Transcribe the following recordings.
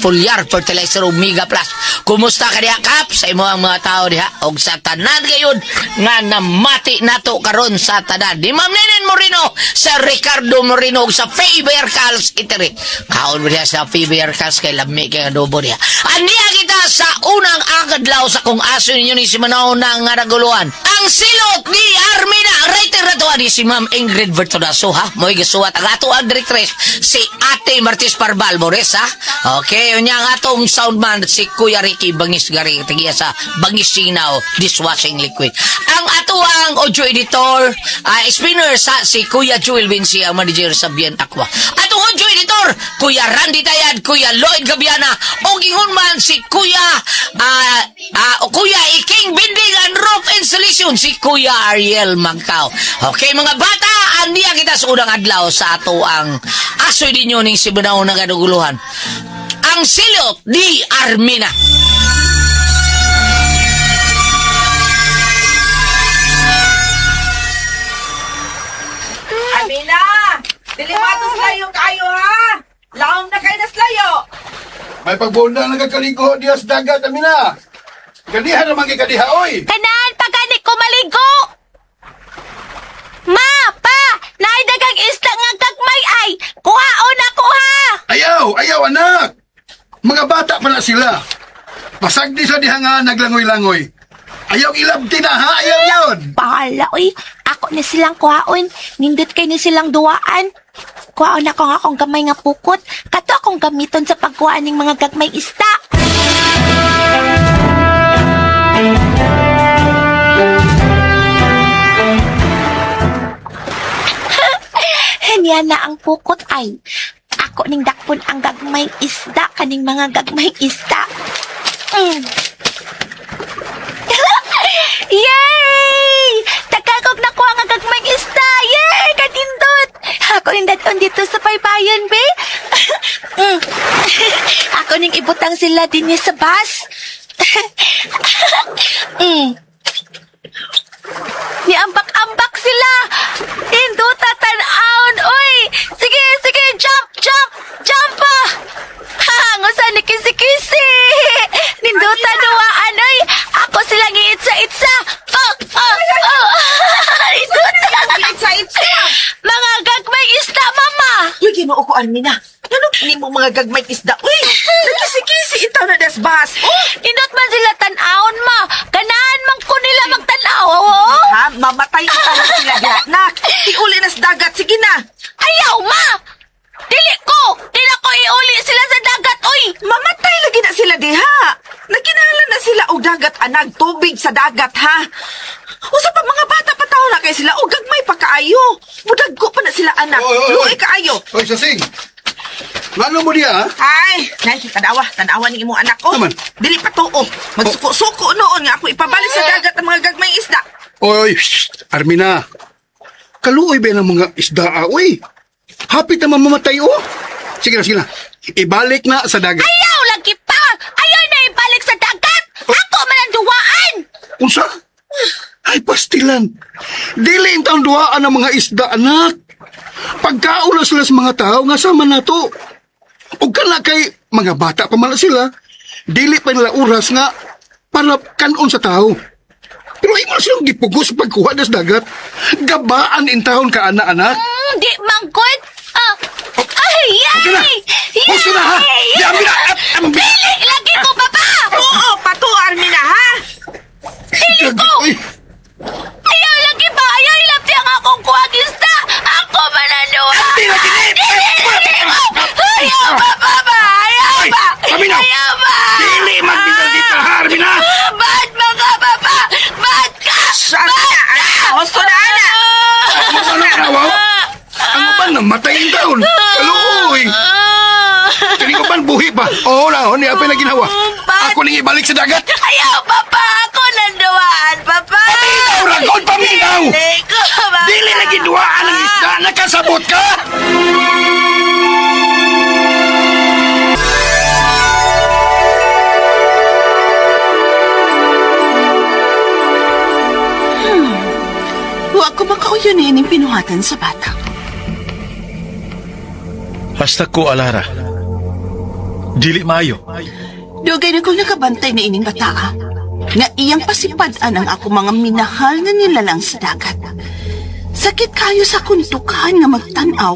Foliar Fertilizer Omega Plus. Kumusta ka diha, Kap? Sa imo ang mga tao diha. Og sa tanan gayon nga namati nato karon sa tanan. Ni Ma'am Nenen Moreno, sa Ricardo Moreno ug sa Faber Cals Italy. Kaon mo diha sa Faber Cals kay lami kay adobo diha. Aniya kita sa unang akadlaw sa kung aso ninyo ni si Manaw na nga naguluhan. Ang silot ni Armina, writer na to ani si Ma'am Ingrid Vertonaso ha. Mo'y gisuwat ang ato ang directress si Ate Martis Parbal Mores ha. Okay, yun niya ang atong soundman si Kuya Ricky Bangis Gari tigiya sa Bangis Sinaw Dishwashing Liquid. Ang ato ang audio editor, spinner sa si Kuya Joel Vinci ang manager sa Bien Aqua. Atong audio editor, Kuya Randy Tayad, Kuya Lloyd Gabiana, o gingon man si Kuya Kuya Iking Binding and Roof Installation, si Kuya Ariel Mangkao. Okay mga bata, andiya kita sa unang adlaw sa ato ang asoy ninyo ning Sibunaw na ganuguluhan. Ang silot ni Armina. Amina! Dilimatos layo kayo ha! Laom na kayo nas layo! May pagbunda nagkakaliko diya sa dagat, Amina. Kadiha naman kay kadiha, oy! Tanan, pagani ko maligo! Ma, pa, naidagang isda nga gagmay ay! Kuhaon na kuha! Ayaw, ayaw, anak! Mga bata pa na sila. Pasag di sa diha nga naglangoy-langoy. Ayaw ilabti na, ha? Ayaw yun! Bahala, oy. Ako na silang kuhaon. Nindot kay ni silang duwaan. Kuhaon ako nga akong gamay nga pukot. Kato akong gamiton sa pagkuha ning mga gagmay isda. Niya na ang pukot ay. Ako ning dakpon ang gagmay isda kaning mga gagmay isda. Yay! Takakog na ko ang gagmay isda. Yay! Katindot! Ako ning daton dito sa paypayon, be. Ako ning ibutang sila din sa bus. Niambak-ambak sila. Induta tan-aon, oy! Sige, sige, jump, jump, jump pa! Ha, ngusa ni kisi-kisi. Ninduta duwaan, oy! Ako silang iitsa-itsa. Oh, oh, oh. Ninduta. Itsa-itsa! Mga gagmay isda, mama. Uy, ginoo ko, Armina! Ano ni mo mga gagmay isda? Uy! Nagkisi-kisi itaw na das bas! Oh! Nindot man sila tan-aon, ma. Ganahan man ko nila magtan-aw, oh. Ha? Mamatay itaw na sila diha, nak! Iuli na sa dagat! Sige na! Ayaw, ma! Dili ko! Dili ko iuli sila sa dagat, oy! Mamatay lagi na sila diha! Nagkinahanglan na sila og dagat, anak! Tubig sa dagat, ha? Usa pa mga bata pa tao na kay sila og gagmay pa kaayo. Mudagko pa na sila anak. Oy, oy, oy. Luoy kaayo. Oy, sasing! Ngano mo diya, ha? Ay, nay, tanawa, tanawa ni imong anak ko. Naman. Dili pa tuo. Magsuko-suko noon nga ako ipabalik sa dagat ang mga gagmay isda. Oy, oy, shh, Armina. Kaluoy ba ng mga isda, ah, oy? Hapit na mamamatay, oh. Sige na, sige na. Ibalik na sa dagat. Ayaw lagi pa! Ayaw na ibalik sa dagat! Ako man ang duwaan! Unsa? Ay, pastilan. Dili ang taong duwaan ang mga isda, anak. Pagkaon na sila sa mga tao, nga sama na to. O kana kay mga bata pa man sila, dili pa nila oras nga para kanon sa tao. Pero imo na silang gipugos sa pagkuha das dagat. Gabaan in taon ka, anak, anak. Di man good. Ah, ay, Okay na. yay! Husto na, ha? Di, Armina! Dili lagi ko, papa! Oo, pato Armina ha. Dili ko! Ay, Ayaw lagi ba? Ayaw ilapti ang akong kuwag isda! Ako man ang duwaan! Di lagi ni! Dili lagi ko! Ayaw pa, papa! Ayaw Ay, pa! Armina! Ayaw pa! Dili magbitaw dito, ha, Armina? Bad mga papa! Bad ka! Armina, Armina, husto na ana. Ang ano ka, Ang uban, namatay in taon. Kaluoy. Kini ko ban buhi pa. Oo na, ni apay na ginawa. Ako ning ibalik sa dagat. Ayaw, papa! Ako nanduwaan, papa! Paminaw, ragon, paminaw! Dili ko, papa! Dili na giduaan ang isda, nakasabot ka! Wa ko makauyon ining pinuhatan sa bata. Hasta ko alara. Dili maayo. Dugay na kong nakabantay na ining bataa. Nga iyang pasipad-an ang ako mga minahal nga nilalang sa dagat. Sakit kayo sa kuntukan nga magtan-aw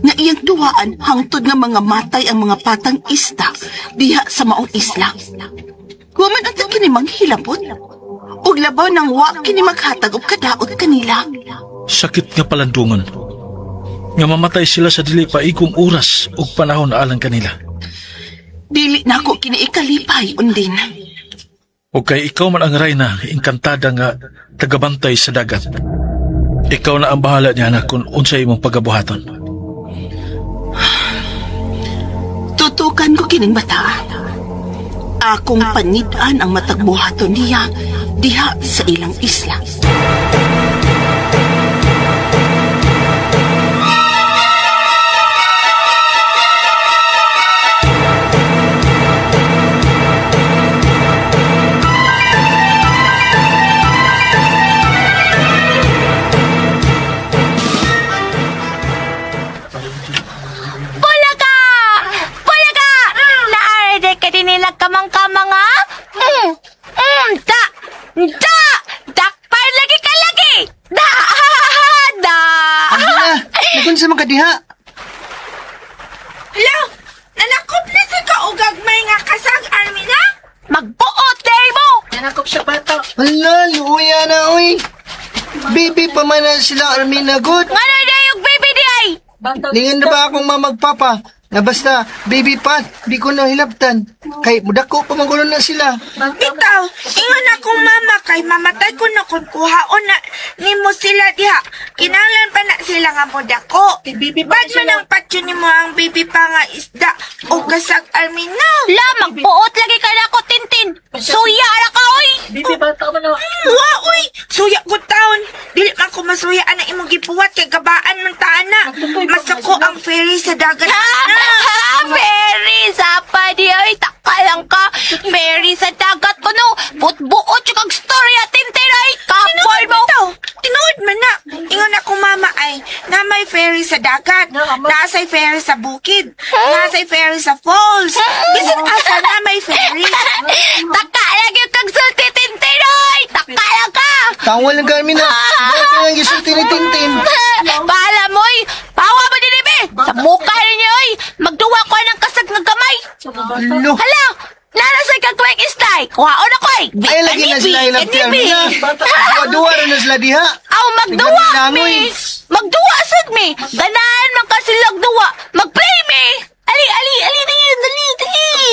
nga iyang duwaan hangtod nga mga matay ang mga patang isda diha sa maong isla. Wa man unta kini manghilabot. Ug labaw nang wa kini maghatag og kadaot kanila. Sakit nga palandungan. Nga mamatay sila sa dili pa igong oras ug panahon alang kanila. Dili na ako kini ikalipay undin. O kay ikaw man ang rayna, engkantada nga tagabantay sa dagat. Ikaw na ang bahala niya na kung unsay imong pagabuhaton. Tutukan ko kining bata. Akong panid-an ang matagbuhaton niya diha sa ilang isla. Bulaga! Bulaga! Naarede ka din nila kamang-kamang, ha? Da! Da! Dakpar lagi ka lagi! Da! Da! Armina, nagunsa man ka diha? Hala! Nanakop na sa kaugag may nga kasag, Armina? Magbuot day mo! Hala, luya na oy. Baby pa man na sila Armina good. Ngano na yung baby di ay? Lingan na ba akong mamagpapa? Nga basta, baby pa, di ko na hilabtan. Kay mudako pa man na sila. Bitaw, ingon akong mama kay mamatay ko na kung kuhaon na nimo sila diha. Kinahanglan pa na sila nga modako. Bad man ang patyo nimo ang baby pa nga isda o kasag Armina. La, magbuot lagi ka na ako, Tintin! Suya ra ka, oy! Wa uy, suya ko taon. Dili man ko masuya ana imong gipuwat kay gabaan man ta ana. Masako ang ferry sa dagat. Ha? Ferry sa pa di ay taka lang ka. Ferry sa dagat ko no. Putbuot yung kag storya Tintin ay kapoy mo. Bitaw, tinuod man na. Ingon ako mama ay na may ferry sa dagat, naasay ferry sa bukid, naasay ferry sa falls. Bisan asa na may ferry. Taka lang yung kag sulti Tintin ay. Taka lang ka. Tawa lang ka, Armina. Bakit lang gisulti ni Tintin? Bahala mo ay. Pawa mo din be. Sa mukha ninyo ay. Magduwa ko ng kasag ng kamay. Alo. Hala. Nara sa kagwek istay. Kuhaon ako ay. Ay, lagi na sila hilabti, Armina. Duwa-duwa ra na sila diha. Aw, magduwa Naglangoy. mi! Magduwa sad mi! Ganahan man ka silang duwa! Mag-play mi! Ali, ali, ali, dali, dali, dali!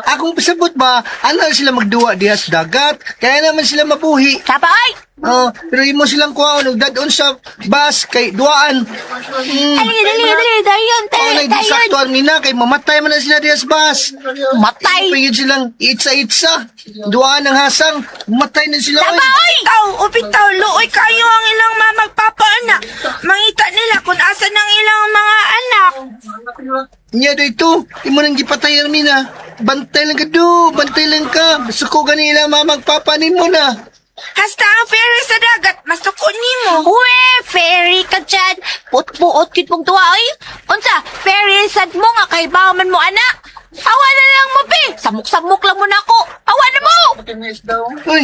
Akong pasabot ba, ano sila magduwa diha sa dagat? Kaya naman sila mabuhi. Sapa ay! Oh, pero imo silang kuhaon og dadon sa bus kay duaan. Ali, dali, dali, dayon, Oh, dayon, na di dayon! sakto Armina kay mamatay man na sila diha sa bus. Matay! Pagid silang itsa-itsa. Duaan ang hasang, matay na sila. Sapa Oy. ay! Bitaw, o bitaw, luoy kayo ang ilang mamagpapa anak. Mangita nila kung asa ng ilang mga anak. Nya dito, imo nang gipatay Armina. Bantay lang ka do, bantay lang ka. Suko ganila mamagpapa nimo na. Hasta ang ferry sa dagat, masuko nimo. Uwe, ferry ka dyan! Putbuot kit mong duwa ay! Unsa, ferry sad mo nga kay man mo anak! Awa na lang mo, be! Samok-samok lang mo na ako! Awa na mo! Uy,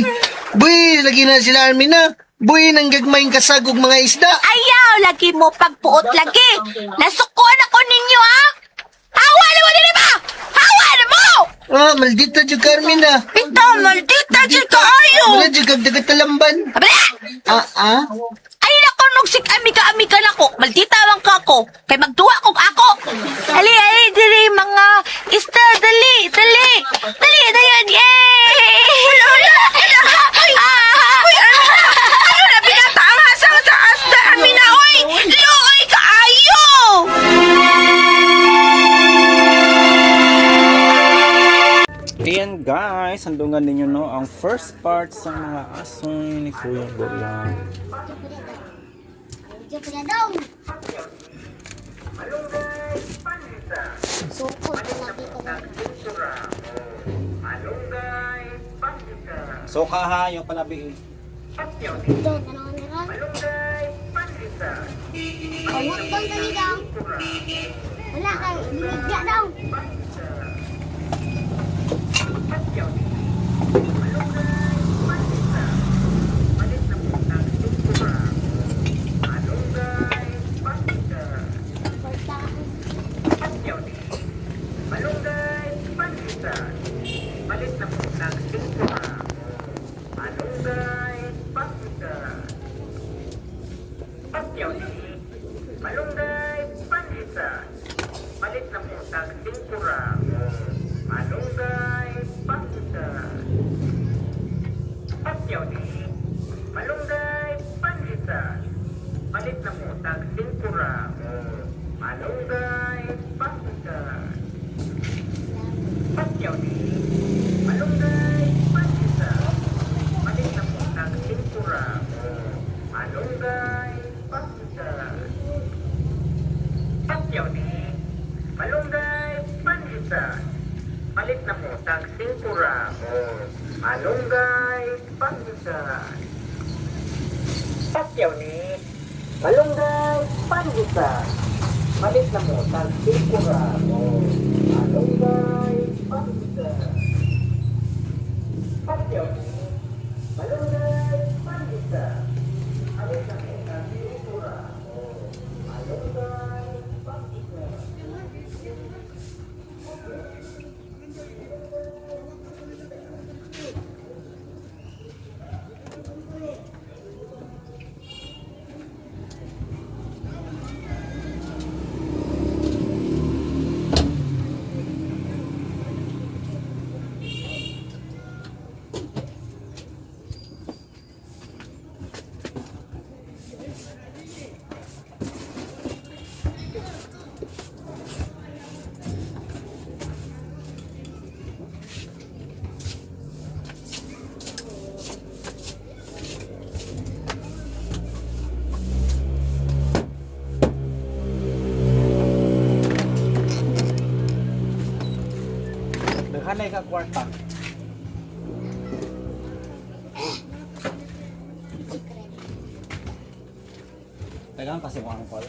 buy lagi na sila Armina. Buy nang gagmayng kasagog mga isda. Ayaw, lagi mo pagpuot lagi! Nasukuan ako ninyo, ha? Awa na mo din ba? Awa na mo! Ah, maldita jud ka Armina. Bitaw, maldita jud kaayo. Wala jud kag dagatalamban. Abala! Ah, ah. Ay nako nugsik amiga amiga nako. Maldita man ka ako. Kay magduwa kog ako. Ali ali dili mga isda dali dali. Dali dayon. Yay! Hala hala. Ay, Ano na binata ang hasang sa asda, Armina, oy! Luoy kaayo! Ayan guys, sandungan ninyo no ang first part sa mga asoy ni Kuya Golang. So kaha yung palabi eh. Wala kang binigya daw. Daghanay ka kwarta. Tagaan kasi mo ang call.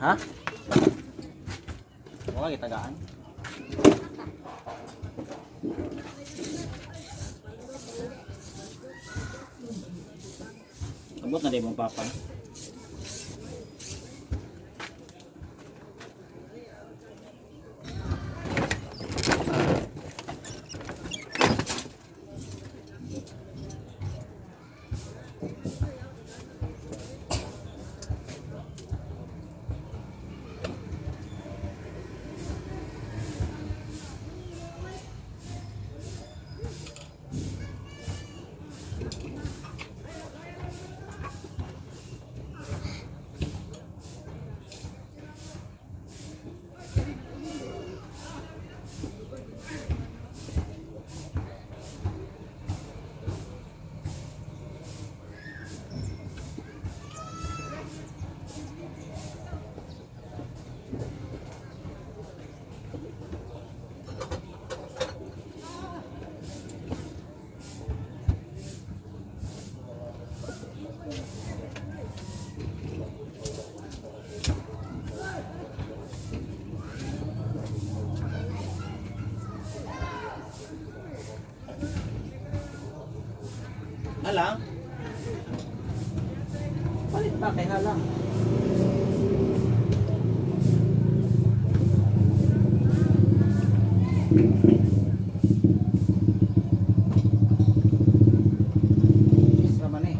Ha? Wala gitagaan. Abot na di mong papa. Halang? Palit ba kay halang? Isra man eh.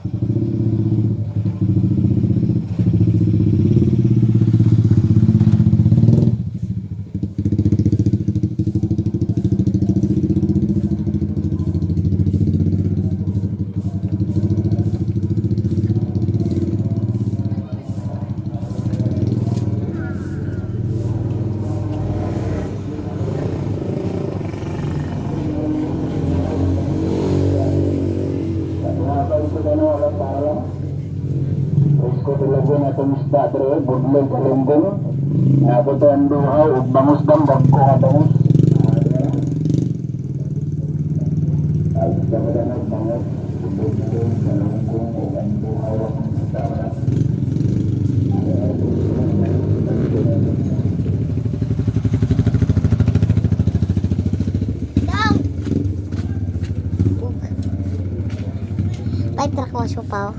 Isko talaga na itong isda dre, budlog galunggong. Nabuto ang duhaw, ug bangus dam, bagko nga bangus. Ay, isda ba na bangus, budlog galunggong, ug ang duhaw, ang isda ba. Dong! Pahit na ko supaw.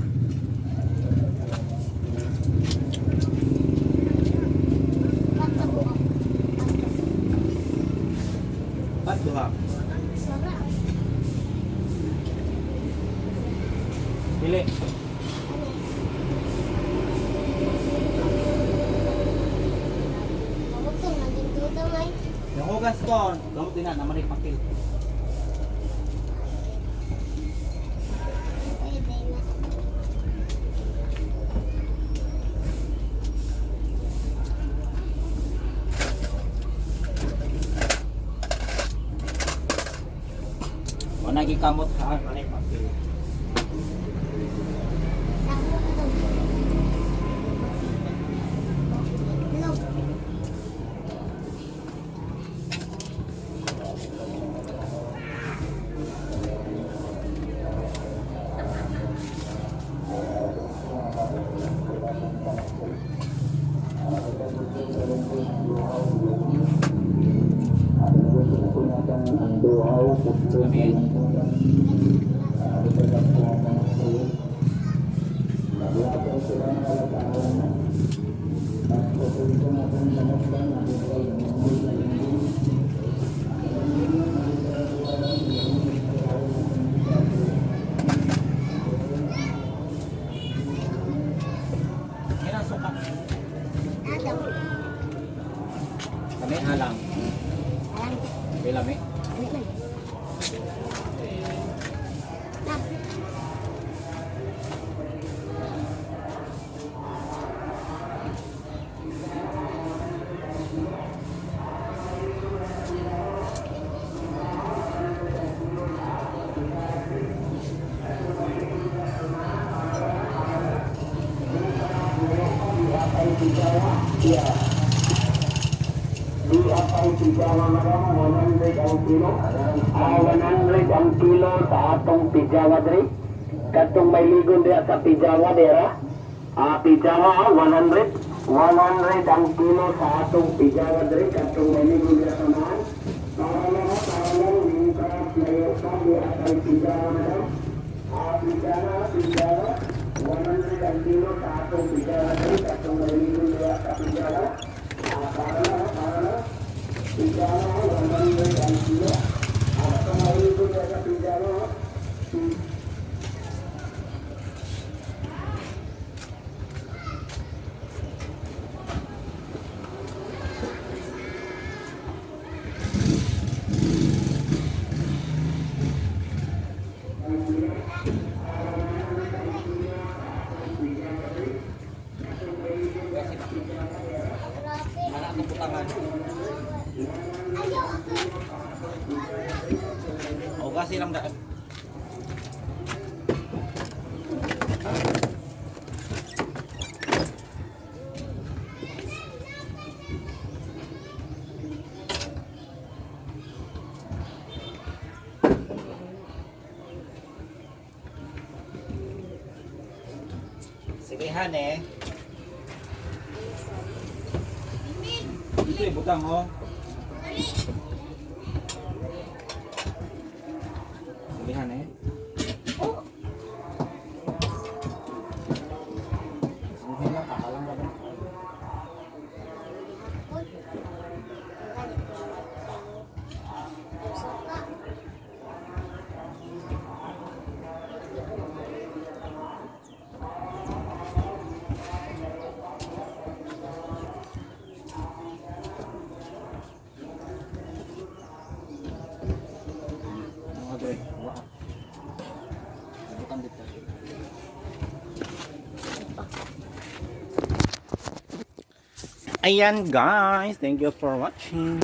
Suka. Pili. Yung hugas ko, gamot din na, naman ipakil. Wala gikamot ha, manay pakil. Yan ang suka. Kami alang. Lami. 100 ang kilo sa atong pijawa dre. Katong may ligon diha sa pijawa dira. Pijawa 100. 100 ang kilo sa atong pijawa dre katong may ligon diha sa maan. Para lang para lang mingkas layo ka diha sa pijawa madam. Pijawa, pijawa. 100 ang kilo sa atong pijawa dre katong may ligon diha sa pijawa. Para lang para lang. Pijawa 100 ang kilo. Atong may ligon diha sa pijawa. Mana akong butangan. Hugasin lang daan. Sige, hane. Dito yung butang, oh. Sige, hane. Sige lang, kakalang lang. Mga dre, wa. Butang dito. Ayan guys, thank you for watching.